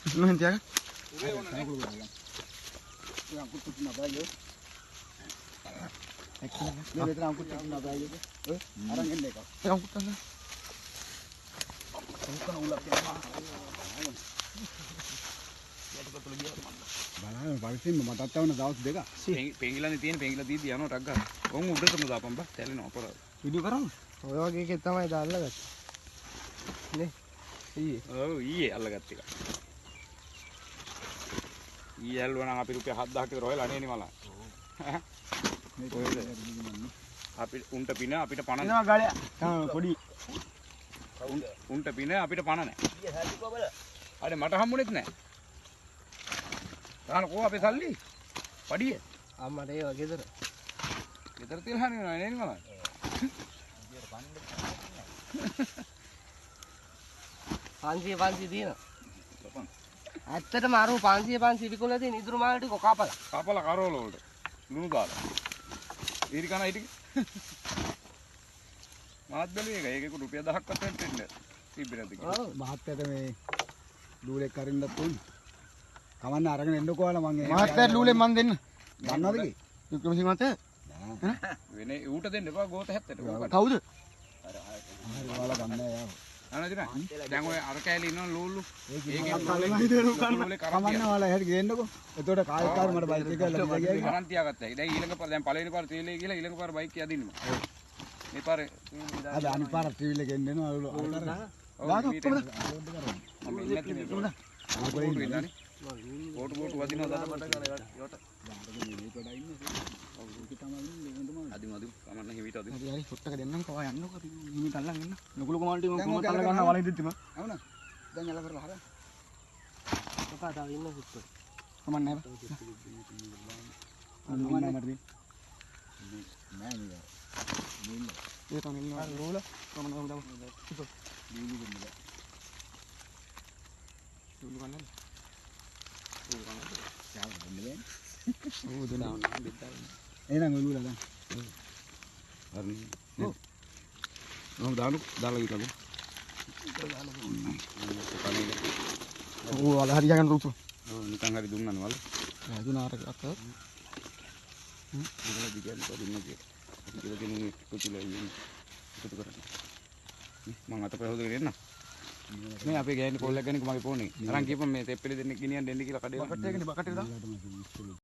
මෙහෙන් තියාගන්න. අංකුත් තුන බෑයෝ. මේ මෙතන අංකුත් තුන බෑයෝ. ඔය අරන් එන්න එක. ඒ අංකුත් ගන්න. අංකුත් උලක් තියෙනවා. බලන්න පරිස්සම්ම මටත් આવන දවස් දෙකක්. පෙංගිලානේ තියෙන පෙංගිලා දීදී යනවා ටක් ගන්න. උන් උඩටම දාපන් බා තැලෙනවා අපරාධ. වීඩියෝ කරන්න. ඔය වගේ එකේ තමයි දාලා අල්ලගත්තේ. නේ? ඊයේ. ඔව් ඊයේ අල්ලගත්ත එක. ඊයේ ඇල්ලුවා නම් අපි රුපියල් 7000ක් විතර හොයලා අනේ නේ මලා. ඔය අපි උන්ට පින අපිට පණ නෑ. එනවා ගාලයා. තාම පොඩි උන්ට පින අපිට පණ නෑ. ඊයේ සල්ලි කොබල. අනේ මට හම්බුනේත් නෑ. තාන කෝ අපේ සල්ලි? පඩිය. අම්මට ඒවා ගෙදර. ගෙදර තියලා නේ නේද මලා? 500 500 තියෙනවා. ඇත්තටම අර 500 500 විකුණලා තියෙන ඉදුරු මාල් ටික කපලා. කපලා කරවල වලට. ලුණු දාලා. ඊරි කන ඊටි. මාත් බැලුවේ ඒක. ඒකේ රුපියල් 1000ක්වත් වෙන්න තිබ්බේ නැද්ද කියලා. ඔව්. මහත්තයාට මේ ලූලෙක් අරින්නත් ඕනේ. කමන්න අරගෙන එන්නකෝ ඔයාලා මං එහෙම මහත්තයා ලූලේ මං දෙන්න. දන්නවද කි? වික්‍රමසිංහ මහත්තයා වෙන ඌට දෙන්න එපා ගෝත 70ට. ඌ කන. කවුද? හරි ඔයාලා ගන්න යාව. අනේ නේද? දැන් ඔය අර කෑලි ඉන්නවනේ ලූල්ලු. ඒකෙන් ලූලේ කරන් කමන්න තියා. ඔයාලා හැටි ගේන්නකෝ. එතකොට කායෙත් කාර් මට බයික් එක ලැබිලා ගියා. කරන් තියාගත්තා. දැන් ඊළඟ පාර දැන් පළවෙනි පාර තේලේ කියලා ඊළඟ පාර බයික් එක අදින්න මම. මේ පාර අද අනිත් පාර ට්‍රිවිල් එක එන්න එනවා. දාන ඔක්කොම මම එන්නේ නැති මේ පාර. බෝටු ඉන්නනේ. බෝටු බෝටු වදිනවා දාලා මට ගාලා යට. අදිමු අදිමු කමන්න හිමීට අදිමු. හරි හරි ෂොට් එක දෙන්නම් කවා යන්නකෝ අපි හිමීට අල්ලන් එන්න. ලොකු ලොකු මාල් ටික මම කොහොමද අල්ල ගන්නවා වලින් දෙද්දිම. අවුනා. දැන් එල කරලා හරි. කකා තව ඉන්න සුත්තු. කමක් නෑ බා. කමන්න මට දෙන්න. නෑ නේද? ඒ තමයි ඉන්නවා. ලෝල කමන්න කමන්න තම. ලූලු දෙන්න බෑ. ලූලු කන්නද? යාව දෙන්න බෑ. ඔව් දෙන්න. එහෙනම් ඔය ලූල ගන්න. හරි. ඔව්. මම දානු දාලා ගිහලා. ඔව් වල හරි ගන්න රුතු. ඔව් නිකන් හරි දුන්නානේ වල. දුන්නා අර අත. ඉතල දිගට දුන්නා කියලා. කියලා දෙනු කුචිල එකතු කරන්න. මං අතපය හොදගෙන එන්න. මේ අපේ ගෑණි කෝල් එකක් ගනික මගේ ෆෝන් එකේ. අරන් කියපන් මේ තෙප්පෙලි දෙන්නෙක් ගෙනියන්න එන්න කියලා කඩේ. බකට් එකනේ බකට් එක දාන්න. ඊළඟට මම